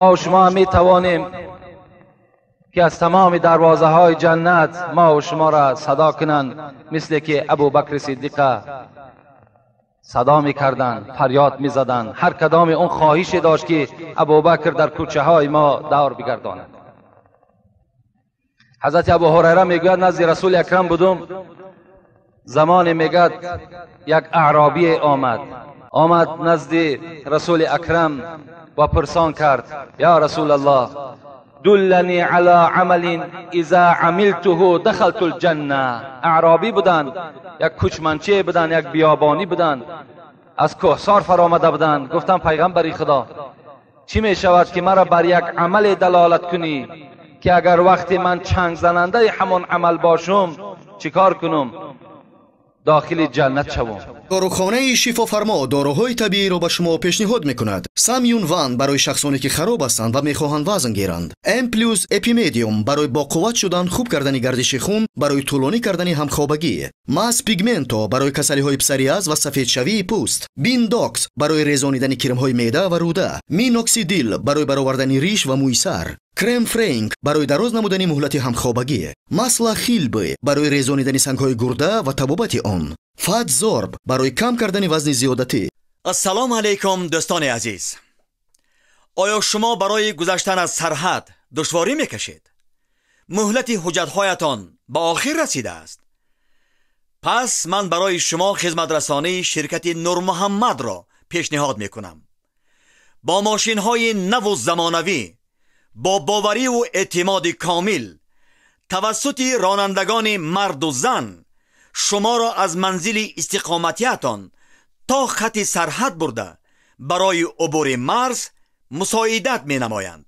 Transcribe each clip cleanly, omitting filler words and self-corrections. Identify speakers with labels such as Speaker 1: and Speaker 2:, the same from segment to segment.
Speaker 1: ما و شما می توانیم که از تمام دروازه های جنت ما و شما را صدا کنند، مثل که ابوبکر صدیق صدا می کردند، فریاد می زدند. هر کدام اون خواهش داشت که ابوبکر در کوچه های ما دور بگرداند. حضرت ابو هریره میگوید نزد رسول اکرم بودم، زمان میگد یک اعرابی آمد نزد رسول اکرم و پرسان کرد یا رسول الله دلنی علی عمل اذا عملته دخلت الجنه. اعرابی بودند، یک کوچمنچه بودند، یک بیابانی بودند، از کوهسار فرامده بودند. گفتم پیغمبر خدا چی می شود که مرا بر یک عمل دلالت کنی که اگر وقتی من چنگ زننده همان عمل باشم چیکار کنم داخل جنت شوم؟
Speaker 2: داروخانه شифофармо доруҳои табииро ба шумо пешниҳод мекунад. Самюн Ван барои шахсоне ки хароб ҳастанд ва мехоҳанд вазн гиранд. М плюс Эпимедиум барои боқувват шудан, хуб кардани гардиши хун, барои тӯлонӣ кардани ҳамхобагӣ. Мас Пигменто барои касалиҳои псориаз ва сафедшавии пӯст. Биндокс барои резонидани кирмҳои меъда ва рӯда. Миноксидил барои баровардани риш ва мӯи сар. Крем Френк барои дароз намудани муҳлати ҳамхобагӣ. Масла Хилбе барои резонидани сангҳои гурда ва табобати он. Фатзорб барои кам кардани вазни зиёдатӣ.
Speaker 3: Ассалому алайкум дӯстони азиз. Оё шумо барои гузаштан аз сарҳад душворӣ мекашед? Муҳлати ҳуҷҷатҳоятон ба охир расидааст. Пас ман барои шумо хизматрасонии ширкати Нурмуҳаммадро пешниҳод мекунам. Бо мошинҳои наву замонавӣ, бо бовариву эътимоди комил, тавассути ронандагони марду зан шуморо аз манзили истиқоматиятон то хати сарҳад бурда барои убури марз мусоидат менамоянд.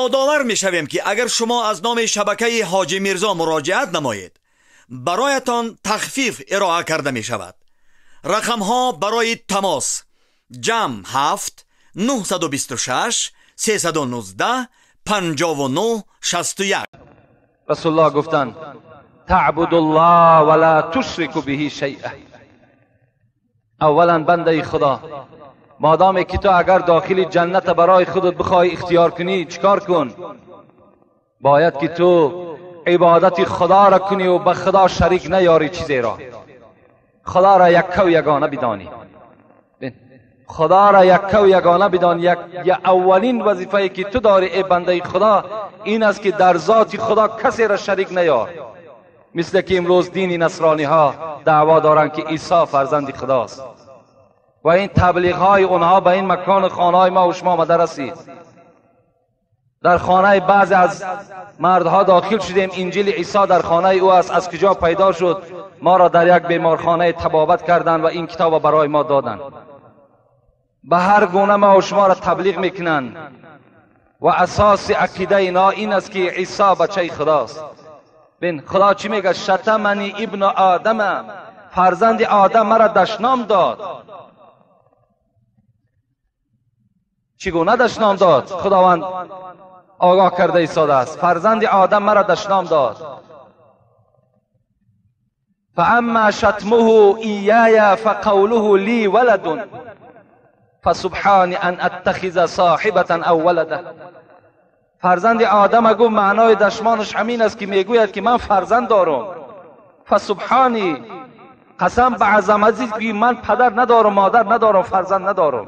Speaker 3: Ёдовар мешавем ки агар шумо аз номи шабакаи Ҳоҷи Мирзо муроҷиат намоед, бароятон тахфиф ироа карда мешавад. Рақамҳо барои тамос: ҷамъ 7 926 319 59 61.
Speaker 1: Расулуллоҳ гуфтанд تعبد الله ولا تشرك به شیئا. اولا بنده خدا، مادامی که تو اگر داخل جنت برای خودت بخوای اختیار کنی چیکار کن؟ باید که تو عبادت خدا را کنی و به خدا شریک نیاری چیزی را. خدا را یکه و یگانه بدانی. خدا را یکه و یگانه بدان. یک اولین وظیفه که تو داری ای بنده خدا این است که در ذات خدا کسی را شریک نیار. مثل که امروز دین نصرانی ها دعوا دارند که عیسی فرزند خداست و این تبلیغ های اونها به این مکان خانه های ما و شما آمده رسید. در خانه بعضی از مردها داخل شدیم، انجیل عیسی در خانه او است، از کجا پیدا شد؟ ما را در یک بیمارخانه طبابت کردند و این کتاب برای ما دادند. به هر گونه ما و شما را تبلیغ میکنند و اساس عقیده اینا این است که عیسی بچه خداست. بین خدا چی میگه؟ شتمنی ابن آدم، فرزند آدم مرا دشنام داد. چگونه دشنام داد؟ خداوند آگاه کرده ایستاده است. فرزند آدم مرا دشنام داد. فاما شتمه ایای فقوله لی ولد فسبحان ان اتخذ صاحبة او ولدا. فرزند آدم گفت معنای دشمانش همین است که میگوید که من فرزند دارم. فسبحانی، قسم به عظمتی که من پدر ندارم، مادر ندارم، فرزند ندارم.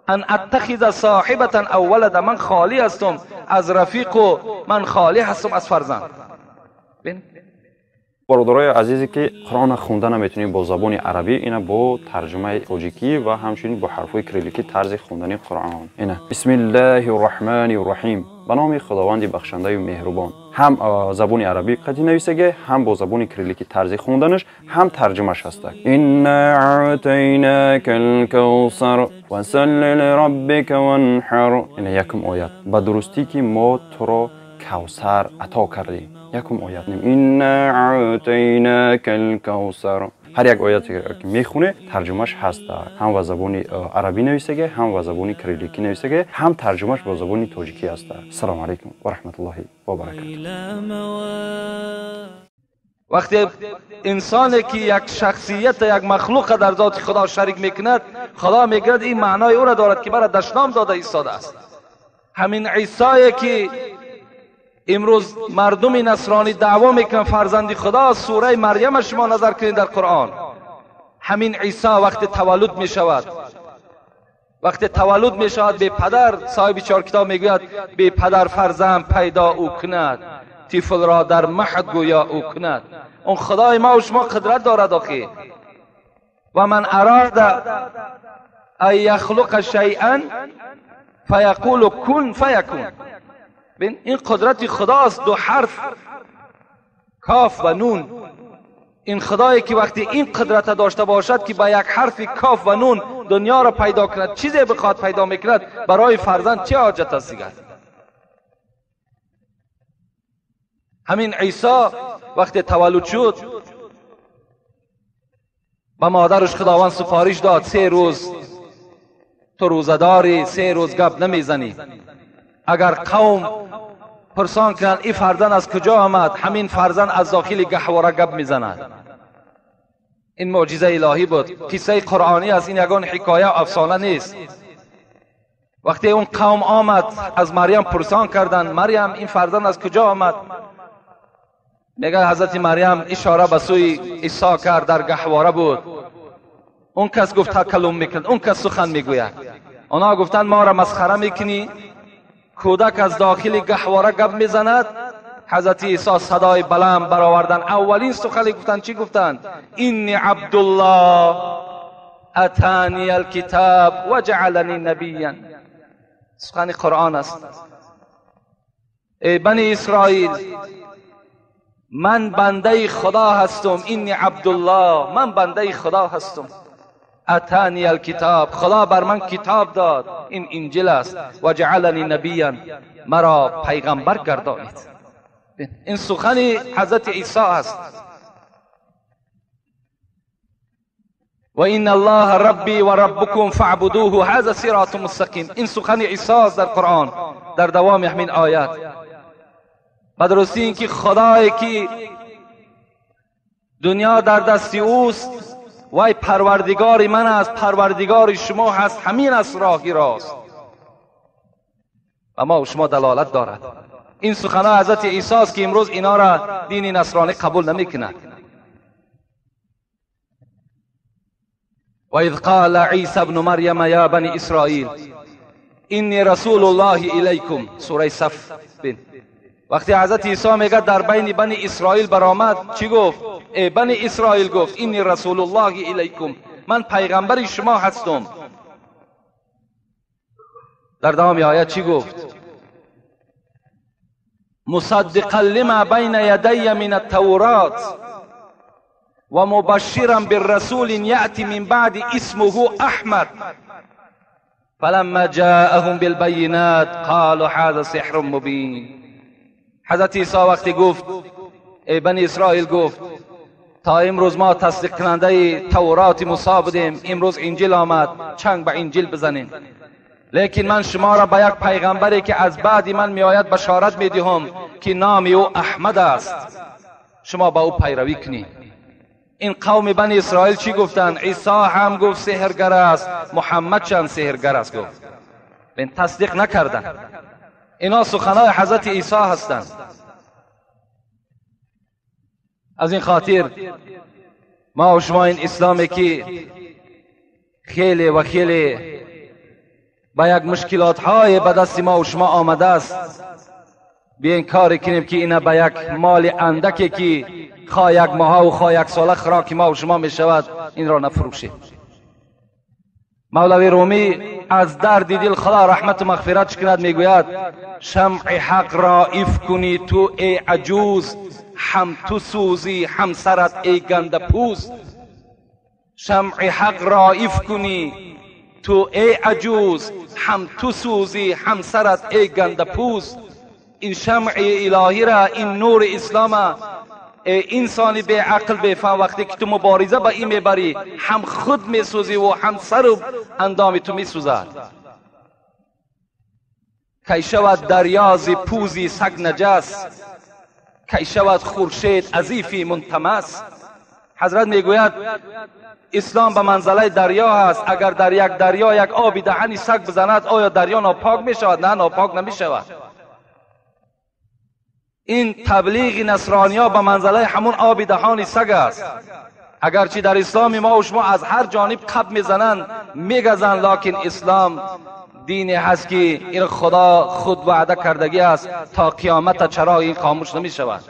Speaker 1: ان اتخذ صاحبة او ولدا، من خالی هستم از رفیق و من خالی هستم از فرزند.
Speaker 4: Бародарои азизе ки Қуръонро хонда наметавонед бо забони арабӣ, ина бо тарҷумаи тоҷикӣ ва ҳамчунин бо ҳарфҳои кирилликӣ тарзи хондани Қуръон. Ина бисмиллаҳи рраҳмани рраҳим, ба номи Худованди бахшандаю меҳрубон. Ҳам забони арабӣ қатъи нависагӣ, ҳам бо забони кирилликӣ тарзи хонданаш, ҳам тарҷумаш ҳаста. Инна аътайнака алкавсар фасалли лираббика ванҳар. Ина якум оят. Ба дурустӣ ки мо туро кавсар ато кардем. Якум оят. Инна аътайнака алкавсар. Ҳар як ояте ки мехоне тарҷумаш ҳаст, ҳам ба забони арабӣ нависагӣ, ҳам ба забони кирилликӣ нависагӣ, ҳам тарҷумаш бо забони тоҷикӣ ҳаст. Ассалому алайкум ва раҳматуллоҳи ва баракатуҳ.
Speaker 1: وقتی انسانی که یک شخصیت یک مخلوق در ذات خدا شریک میکند، خدا میگوید این معنای او را دارد که مرا دشنام داده ایستاده است. همین عیسی که امروز مردم نصرانی دعوا میکنن فرزند خدا، سوره مریم شما نظر کنید در قرآن، همین عیسی وقت تولد میشود، وقت تولد میشود به پدر، صاحب چهار کتاب میگوید به پدر فرزند پیدا او کند، طفل را در مهد گویا او کند. اون خدای ما و شما قدرت دارد آخی. و من اراد ان یخلق شیئا فیقول کن فیکون. این قدرت خداست، دو حرف کاف و نون. این خدایی که وقتی این قدرت داشته باشد که با یک حرف کاف و نون دنیا را پیدا کند، چیزی بخواد پیدا میکند، برای فرزند چه حاجت است دیگر؟ همین عیسی وقتی تولد شد به مادرش خداوند سفارش داد 3 روز تو روزه داری، 3 روز گپ نمیزنی. اگر قوم پرسان کنند این فرزند از کجا آمد، همین فرزند از داخل گهواره گپ میزند. این معجزه الهی بود، قصه قرآنی است، این یگان حکایه و افسانه نیست. وقتی اون قوم آمد از مریم پرسان کردند، مریم این فرزند از کجا آمد؟ میگه حضرت مریم اشاره به سوی عیسی کرد، در گهواره بود. اون کس گفت تکلم میکند، اون کس سخن میگوید. آنها گفتند ما را مسخره میکنی، کودک از داخل گهواره گپ میزند. حضرت عیسی صدای بلند برآوردن، اولین سخنی گفتند چی گفتند؟ اینی عبدالله اتانی الکتاب و جعلنی نبیا. سخن قرآن است. ای بنی اسرائیل، من بنده خدا هستم، اینی عبدالله، من بنده خدا هستم. اتانی الکتاب، خدا بر من کتاب داد، این انجیل است. و جعلنی نبیا، مرا پیغمبر گردانید. این سخن حضرت عیسی است. و این الله ربی و ربکم فاعبدوه هذا صراط مستقیم. این سخن عیسی است در قرآن، در دوام همین آیات. و درستی اینکه خدایی که دنیا در دست اوست، وای پروردگار من است، پروردگار شما هست، همین است راهی راست و ما و شما دلالت دارد. این سخنها حضرت عیسی است که امروز اینا را دین نصرانی قبول نمی کند. و اذ قال عیسی ابن مریم یا بنی اسرائیل انی رسول الله الیکم، سوره صف. بین وقتی حضرت عیسی میگه در بین بنی اسرائیل برآمد، چی گفت؟ ای بنی اسرائیل، گفت انی رسول الله الیکم، من پیغمبر شما هستم. در دوام آیه چی گفت؟ مصدقا لما بین یدی من التورات و مبشرا بالرسول یأتی من بعد اسمه احمد فلما جاءهم بالبینات قالوا هذا سحر مبین. حضرت عیسی وقتی گفت ای بنی اسرائیل، گفت تا امروز ما تصدیق کننده تورات موسی بودیم، امروز انجیل آمد، چنگ به انجیل بزنیم، لیکن من شما را به یک پیغمبری که از بعد من میآید بشارت میدهم که نام او احمد است، شما با او پیروی کنید. این قوم بنی اسرائیل چی گفتند؟ عیسی هم گفت سحرگر است، محمد چند سحرگر است گفت. این تصدیق نکردند. اینا سخنای حضرت عیسی هستند. از این خاطر ما و شما این اسلامی که خیلی و خیلی با یک مشکلات های به دست ما و شما آمده است، بیاین کاری کنیم که اینا به یک مال اندکی که خواه یک ماه و خواه یک ساله خوراک ما و شما می شود، این را نفروشیم. مولوی رومی از درد دل خدا رحمت و مغفرت کند میگوید شمع حق را ایف کنی تو ای عجوز، هم تو سوزی هم سرت ای گنده پوز. شمع حق را ایف کنی تو ای عجوز، هم تو سوزی هم سرت ای گنده پوز. این شمع الهی را، این نور اسلام، ای انسانی بی عقل بی فهم، وقتی که تو مبارزه با این میبری هم خود میسوزی و هم سر و اندام تو میسوزد. کی شود دریاز پوزی سگ نجس، کی شود خورشید عزیفی منتمس. حضرت میگوید اسلام به منزله دریا هست، اگر در یک دریا یک آبی دهنی سگ بزند آیا دریا ناپاک میشود؟ نه، ناپاک نمیشود. این تبلیغ نصرانیا به منزله همون آب دهان سگ است. اگرچه در اسلام ما و شما از هر جانب قب میزنند میگزند، لکن اسلام دینی هست که این خدا خود وعده کردگی است تا قیامت چراغ این خاموش نمیشود.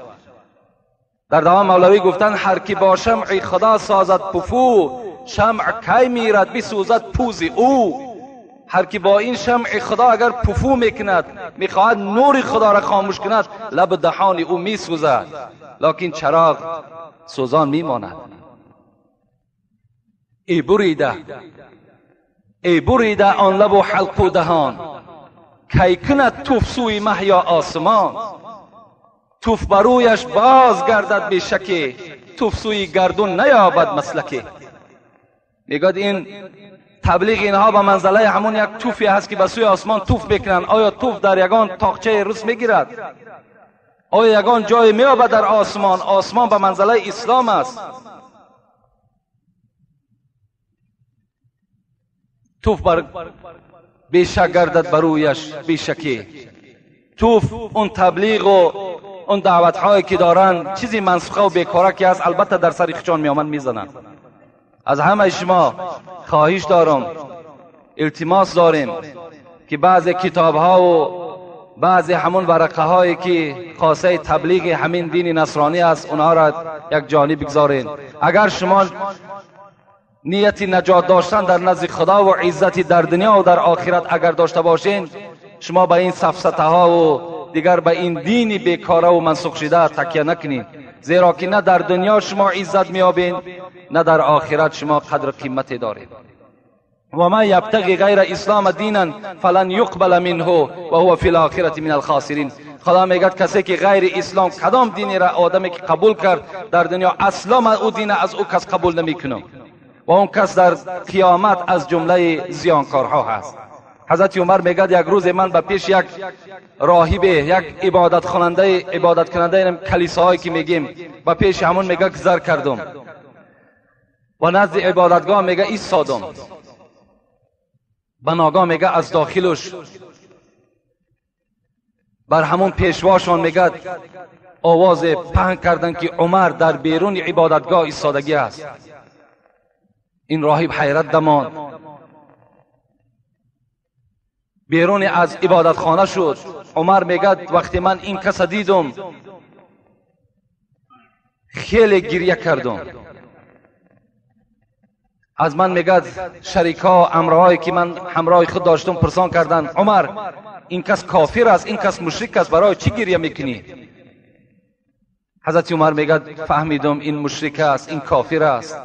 Speaker 1: در دوام مولوی گفتند هر کی با شمع خدا سازد پفو، شمع کی میرد بسوزد پوز او. هر کی با این شمع خدا اگر پفو میکند، میخواهد نور خدا را خاموش کند، لب دهان او میسوزد، لکن چراغ سوزان میماند. ای بریده، ای بریده آن لب و حلق و دهان، کی کند توف سوی مه یا آسمان. توف برویش باز گردد بی شکی، توف سوی گردون نیابد مسلکی. میگوید این تبلیغ اینها به منزله همون یک توفی هست که به سوی آسمان توف بکنن. آیا توف در یگان تاقچه روس میگیرد؟ آیا یگان جای میابد در آسمان؟ آسمان به منزله اسلام است. توف بر بیشک گردد برویش بیشکی. توف اون تبلیغ و اون دعوت هایی که دارن چیزی منسوخه و بیکاره که هست، البته در سر خچان میامن میزنن. از همه شما خواهش دارم، التماس داریم که بعضی کتاب ها و بعضی همون ورقه هایی که خاصه تبلیغ همین دین نصرانی است اونها را یک جانب بگذارین. اگر شما نیت نجات داشتن در نزد خدا و عزت در دنیا و در آخرت اگر داشته باشین، شما به این سفسطه ها و دیگر به این دین بیکاره و منسوخ شده تکیه نکنید، زیرا که نه در دنیا شما عزت میابین نه در آخرت شما قدر قیمت دارید. و ما یبتغی غیر اسلام دینا فلن یقبل منه و هو فی الاخرة من الخاسرین. خدا میگه کسی که غیر اسلام کدام دینی را آدمی که قبول کرد در دنیا، اصلا من او دین از او کس قبول نمیکنم و اون کس در قیامت از جمله زیانکارها هست. حضرت عمر میگه یک روز من به پیش یک راهب، یک عبادت کننده کلیساهایی که میگیم، به پیش همون میگه گذر کردم و نزد عبادتگاه میگه ایستادم. به ناگاه میگه از داخلش بر همون پیشواشان میگه آواز پهن کردن که عمر در بیرون عبادتگاه ایستادگی است. این راهب حیرت دمان، بیرون از عبادتخانه شد. عمر میگه وقتی من این کس دیدم خیلی گریه کردم. از من میگه شریکا امرهایی که من همراه خود داشتم پرسان کردن، عمر این کس کافر است، این کس مشرک است، برای چی گریه میکنی؟ حضرت عمر میگه فهمیدم این مشرک است، این کافر است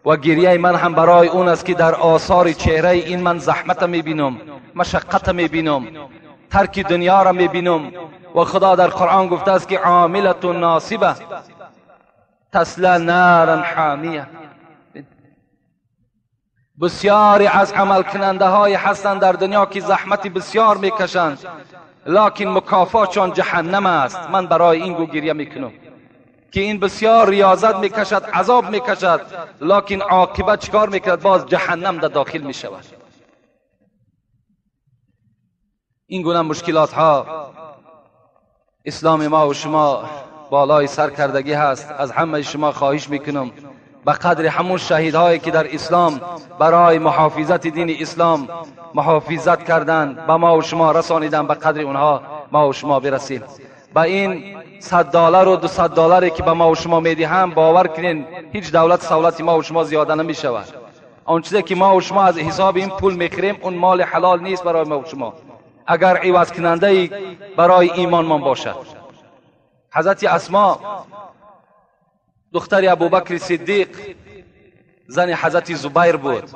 Speaker 1: و گریه من هم برای اون است که در آثار چهره این من زحمت میبینم، مشقت میبینم، ترک دنیا را میبینم. و خدا در قرآن گفته است که عاملة ناصبه تصلی نارا حامیه. بسیاری از عمل کننده های هستند در دنیا که زحمت بسیار میکشند، لکن مکافاتشان جهنم است. من برای این گو گریه میکنم که این بسیار ریاضت میکشد، عذاب میکشد، لکن عاقبت چکار میکند؟ باز جهنم در داخل میشود. این گونه مشکلات ها اسلام ما و شما بالای سر کردگی هست. از همه شما خواهش میکنم به قدر همون شهیدهایی که در اسلام برای محافظت دین اسلام محافظت کردند به ما و شما رسانیدن، به قدر اونها ما و شما برسیم. به این $100 و $200 که به ما و شما میدهم، باور کنین هیچ دولت سولت ما و شما زیاده نمیشود. آن چیزی که ما و شما از حساب این پول میخریم اون مال حلال نیست برای ما و شما، اگر عوض کننده برای ایمان من باشد. حضرت اسما دختر ابوبکر صدیق زن حضرت زبیر بود.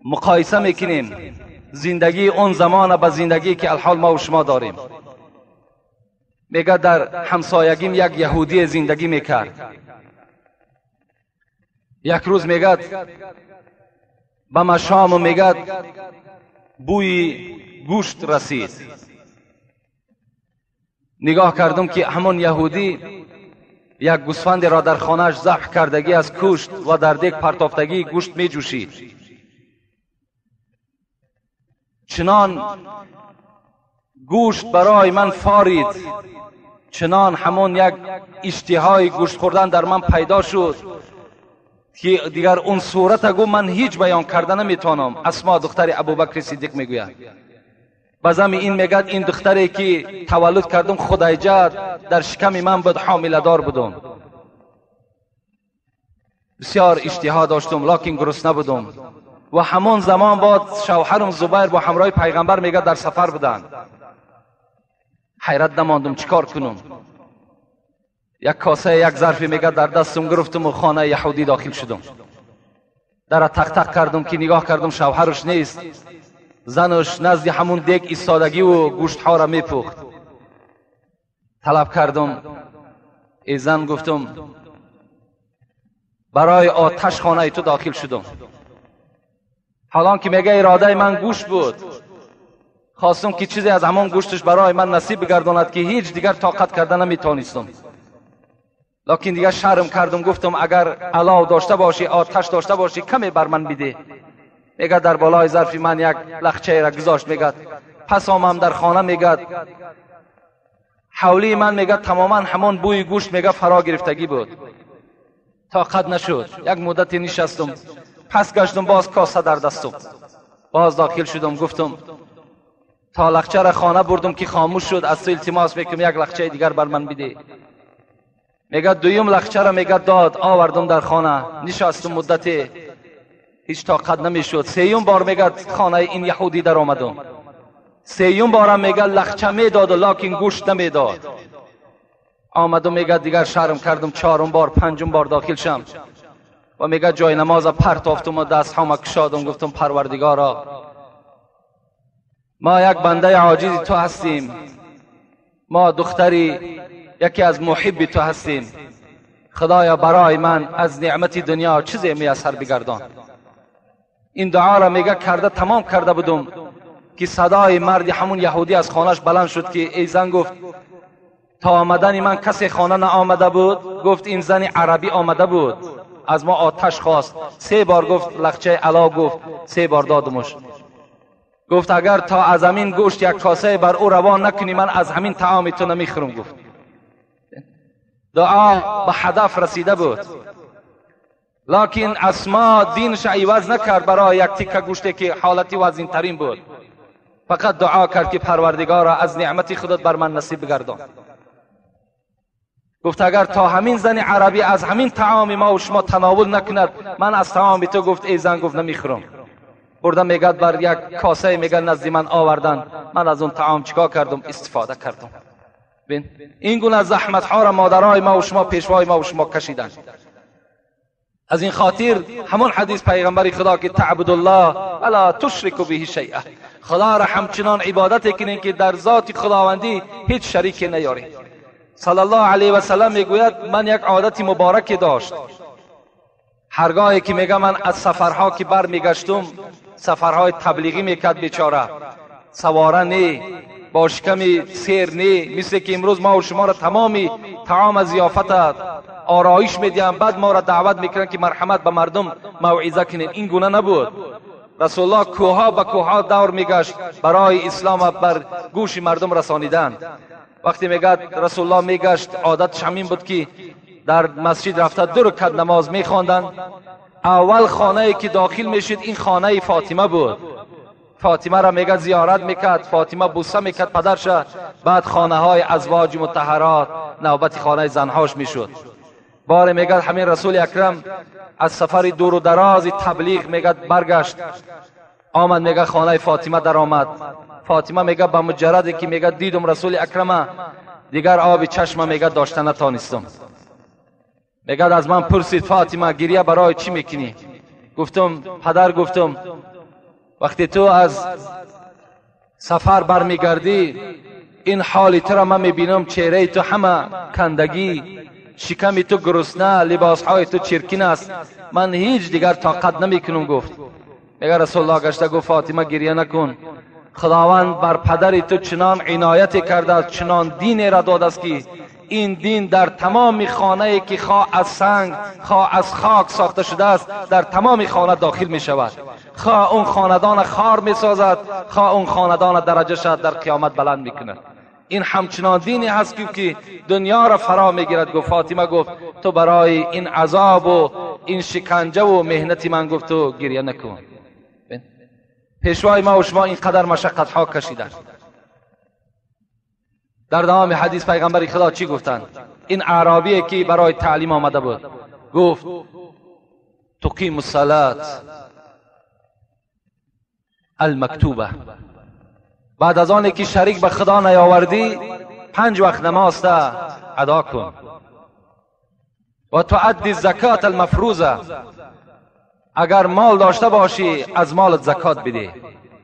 Speaker 1: مقایسه میکنیم زندگی اون زمان با زندگی که الحال ما و شما داریم. میگه در همسایگیم یک یهودی زندگی میکرد. یک روز میگه به مشام میگه بوی گوشت رسید. نگاه کردم که همون یهودی یک گوسفند را در خانهش ذبح کردگی از کشت و در دیگ پرتافتگی گوشت می جوشید. چنان گوشت برای من فارید، چنان همون یک اشتهای گوشت خوردن در من پیدا شد که دیگر اون صورت گو من هیچ بیان کرده نمیتونم. اسما دختر ابوبکر صدیق میگوید بازم این میگد این دختری که تولد کردم خدیجه در شکم من بود، حامله دار بودم، بسیار اشتها داشتم لکن گرسنه بودم. و همون زمان بعد شوهرم زبیر با همراه پیغمبر میگه در سفر بودن. حیرت نماندم چیکار کنم. یک کاسه یک ظرفی میگه در دستم گرفتم و خانه یهودی داخل شدم. در تق تق کردم که نگاه کردم شوهرش نیست، زنش نزد همون دیگ ایستادگی و گوشت ها را میپخت. طلب کردم ای زن، گفتم برای آتش خانه تو داخل شدم، حالان که میگه اراده من گوشت بود، خواستم که چیزی از همون گوشتش برای من نصیب بگرداند که هیچ دیگر طاقت کرده نمیتونستم. لکن دیگر شرم کردم، گفتم اگر علاو داشته باشی، آتش داشته باشی، کمی بر من بده. میگه در بالای ظرف من یک لخچه را گذاشت. میگه پس آمم در خانه، میگه حولی من میگه تماما همون بوی گوشت میگه فرا گرفتگی بود. طاقت نشد، یک مدتی نشستم، پس گشتم باز کاسه در دستم، باز داخل شدم، گفتم تا لخچه را خانه بردم که خاموش شد، از تو التماس میکنم یک لخچه دیگر بر من بده. میگه دویم لخچه را میگه داد، آوردم در خانه، نشستم مدتی، هیچ طاقت نمیشد. سیوم بار میگه خانه این یهودی در آمدم، سیوم بارم میگه لخچه میداد لکن گوشت نمیداد. آمدم میگه دیگر شرم کردم، چهارم بار پنجم بار داخل شم و میگه جای نماز پرتافتم و دست هام کشادم، گفتم پروردگارا ما یک بنده عاجز تو هستیم، ما دختری یکی از محب تو هستیم، خدایا برای من از نعمت دنیا چیزی میسر بگردان. این دعا را میگه کرده تمام کرده بودم که صدای مرد همون یهودی از خانهش بلند شد که ای زن، گفت تا آمدن من کسی خانه نه آمده بود؟ گفت این زن عربی آمده بود، از ما آتش خواست، 3 بار گفت لخچه علا، گفت 3 بار دادمش. گفت اگر تا از همین گوشت یک کاسه بر او روان نکنی من از همین طعام تو نمیخورم. گفت دعا به هدف رسیده بود، لکن اسما دینش عوض نکرد برای یک تیکه گوشتی که حالتی وزین ترین بود. فقط دعا کرد که پروردگارا از نعمت خودت بر من نصیب بگردان. گفت اگر تا همین زن عربی از همین طعام ما و شما تناول نکند من از طعام تو، گفت ای زن، گفت نمیخورم. بردم میگه بر یک کاسه میگه نزد من آوردن، من از اون طعام چیکار کردم؟ استفاده کردم. ببین این گونه زحمت ها را مادرای ما و شما، پیشوای ما و شما کشیدن. از این خاطر همون حدیث پیغمبر خدا که تعبد الله ولا تشرک به شیئا، خدا را همچنان عبادت کنین که در ذات خداوندی هیچ شریک نیاری. صلی الله علیه و سلم میگوید من یک عادت مبارک داشت، هرگاهی که میگه من از سفرها که بر میگشتم، سفرهای تبلیغی میکرد بیچاره، سواره نی، با شکم سیر نی، مثل که امروز ما و شما را تمامی طعام ضیافت آرایش میدیم، بعد ما را دعوت میکنن که مرحمت به مردم موعظه کنیم. این گونه نبود. رسول الله کوها به کوها دور میگشت برای اسلام بر گوش مردم رسانیدن. وقتی میگه رسول الله میگشت، عادتش همین بود که در مسجد رفته 2 رکعت نماز میخواندن. اول خانه که داخل میشد این خانه فاطمه بود. فاطمه را میگه زیارت میکرد، فاطمه بوسه میکرد پدرش، بعد خانه های ازواج مطهرات نوبت خانه زنهاش میشد. بار میگه همین رسول اکرم از سفر دور و دراز تبلیغ میگه برگشت، آمد میگه خانه فاطمه در آمد. فاطمه میگه به مجردی که میگه دیدم رسول اکرم، دیگر آب چشم میگه داشته نتانستم. میگه از من پرسید فاطمه گریه برای چی میکنی؟ گفتم پدر، گفتم وقتی تو از سفر برمیگردی این حال تو را من میبینم، چهره تو همه کندگی، شکم تو گرسنه، لباسهای تو چرکین است، من هیچ دیگر طاقت نمیکنم. گفت میگه رسول الله گشته گفت فاطمه گریه نکن، خداوند بر پدر تو چنان عنایت کرده است، چنان دین را داده است که این دین در تمام خانه که خواه از سنگ خواه از خاک ساخته شده است در تمام خانه داخل می شود. خواه اون خاندان خار می سازد، خواه اون خاندان درجه شد در قیامت بلند می کند. این همچنان دینی هست که دنیا را فرا میگیرد. گفت فاطمه گفت تو برای این عذاب و این شکنجه و مهنت من گفت تو گریه نکن. پیشوای ما و شما اینقدر مشقت ها کشیدند. در دوام حدیث پیغمبر خدا چی گفتند؟ این اعرابی که برای تعلیم آمده بود گفت تقیم الصلاة المکتوبه. بعد از آن که شریک به خدا نیاوردی 5 وقت نماز ادا کن. و تؤدی الزکات المفروضه، اگر مال داشته باشی از مالت زکات بده.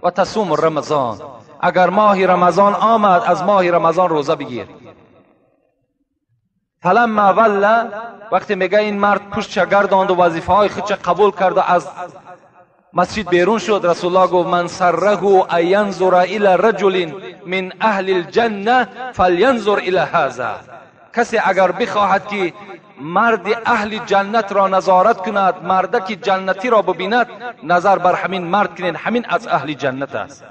Speaker 1: و تصوم رمضان، اگر ماه رمضان آمد از ماه رمضان روزه بگیر. فلما ولى، وقتی میگه این مرد پشت گرداند و وظیفه های خودش قبول کرد و از مسجد بیرون شد، رسول الله گفت من سره ان ینظر الی رجل من اهل الجنه فلینظر الی هذا. کسی اگر بخواهد که مرد اهل جنت را نظارت کند، مردک جنتی را ببیند، نظر بر همین مرد کنید، همین از اهل جنت است.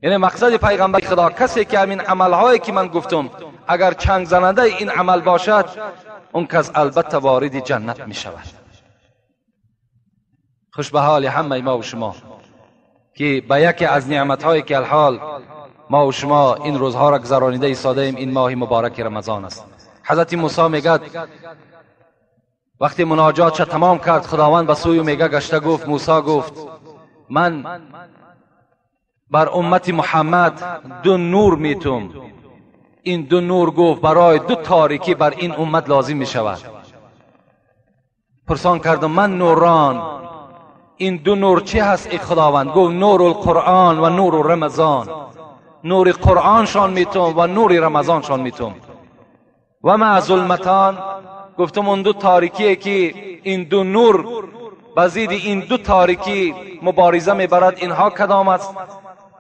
Speaker 1: یعنی مقصد پیغمبر خدا کسی که همین عملهایی که من گفتم اگر چنگ زننده این عمل باشد، اون کس البته وارد جنت می شود. خوش به حال همه ما و شما که به یکی از نعمتهایی که الحال ما و شما این روزها را گذرانیده ایستاده ایم، این ماه مبارک رمضان است. حضرت موسی میگد وقتی مناجات تمام کرد، خداوند به سوی میگه گشته گفت موسی گفت من بر امت محمد 2 نور میتم. این 2 نور گفت برای 2 تاریکی بر این امت لازم میشود. پرسان کردم من نوران، این 2 نور چی هست ای خداوند؟ گفت نور القرآن و نور رمضان. نور قرآن شان میتم و نور رمضان شان میتم. و ما ظلمتان، گفتم اون 2 تاریکیه که این 2 نور بزید این 2 تاریکی مبارزه میبرد، اینها کدام است؟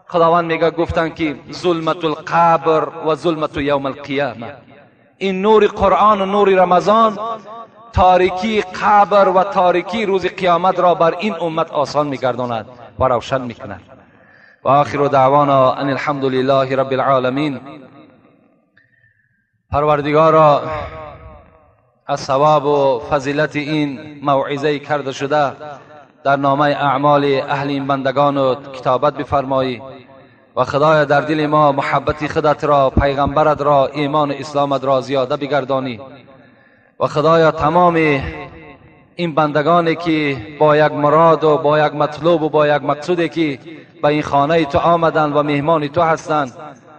Speaker 1: خداوند میگه گفتن که ظلمت القبر و ظلمت یوم القیامه. این نور قرآن و نور رمضان تاریکی قبر و تاریکی روز قیامت را بر این امت آسان میگرداند و روشن میکند. و آخر دعوانا ان الحمد لله رب العالمین. پروردگارا از ثواب و فضیلت این موعظه کرده شده در نامه اعمال اهل این بندگان و کتابت بفرمایی و خدایا در دل ما محبت خودت را، پیغمبرت را، ایمان اسلامت را زیاده بگردانی و خدایا تمام این بندگانی که با یک مراد و با یک مطلوب و با یک مقصودی که به این خانه تو آمدند و مهمان تو هستند،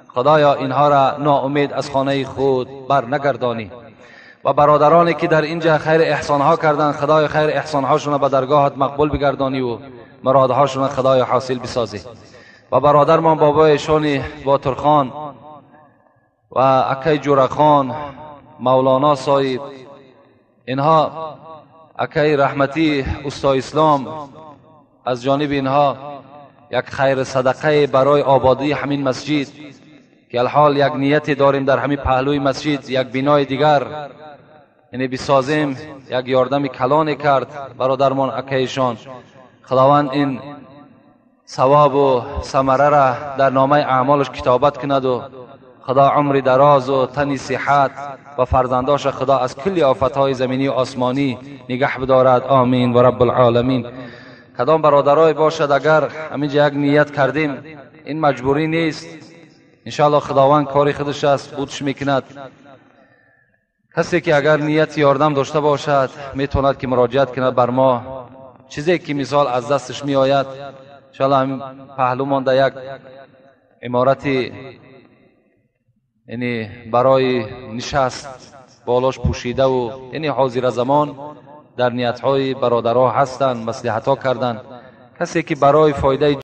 Speaker 1: خدایا اینها را ناامید از خانه خود بر نگردانی و برادرانی که در اینجا خیر احسانها کردند، خدای خیر احسانهاشون به درگاهت مقبول بگردانی و مرادهاشون خدای حاصل بسازی. و برادرمان بابای شانی باترخان و اکی جورخان، مولانا صاحب، اینها اکی رحمتی استا اسلام، از جانب اینها یک خیر صدقه برای آبادی همین مسجد که الحال یک نیت داریم در همین پهلوی مسجد یک بینای دیگر یعنی بسازیم، یک یاردم کلانی کرد برادرمان اکیشان. خداوند این ثواب و ثمره را در نامه اعمالش کتابت کند و خدا عمر دراز و تنی صحت و فرزنداش خدا از کل آفتهای زمینی و آسمانی نگه بدارد. آمین و رب العالمین. کدام برادرای باشد اگر همینجا یک نیت کردیم، این مجبوری نیست، انشاءالله خداوند کاری خودش است بودش میکند. کسی که اگر نیت یاردم داشته باشد میتواند که مراجعت کند بر ما، چیزی که مثال از دستش میآید. انشاءالله همین پهلو مانده یک عمارت یعنی برای نشست بالاش پوشیده و یعنی حاضر زمان در نیتهای برادرها هستند، مصلحتها کردند. کسی که برای فایده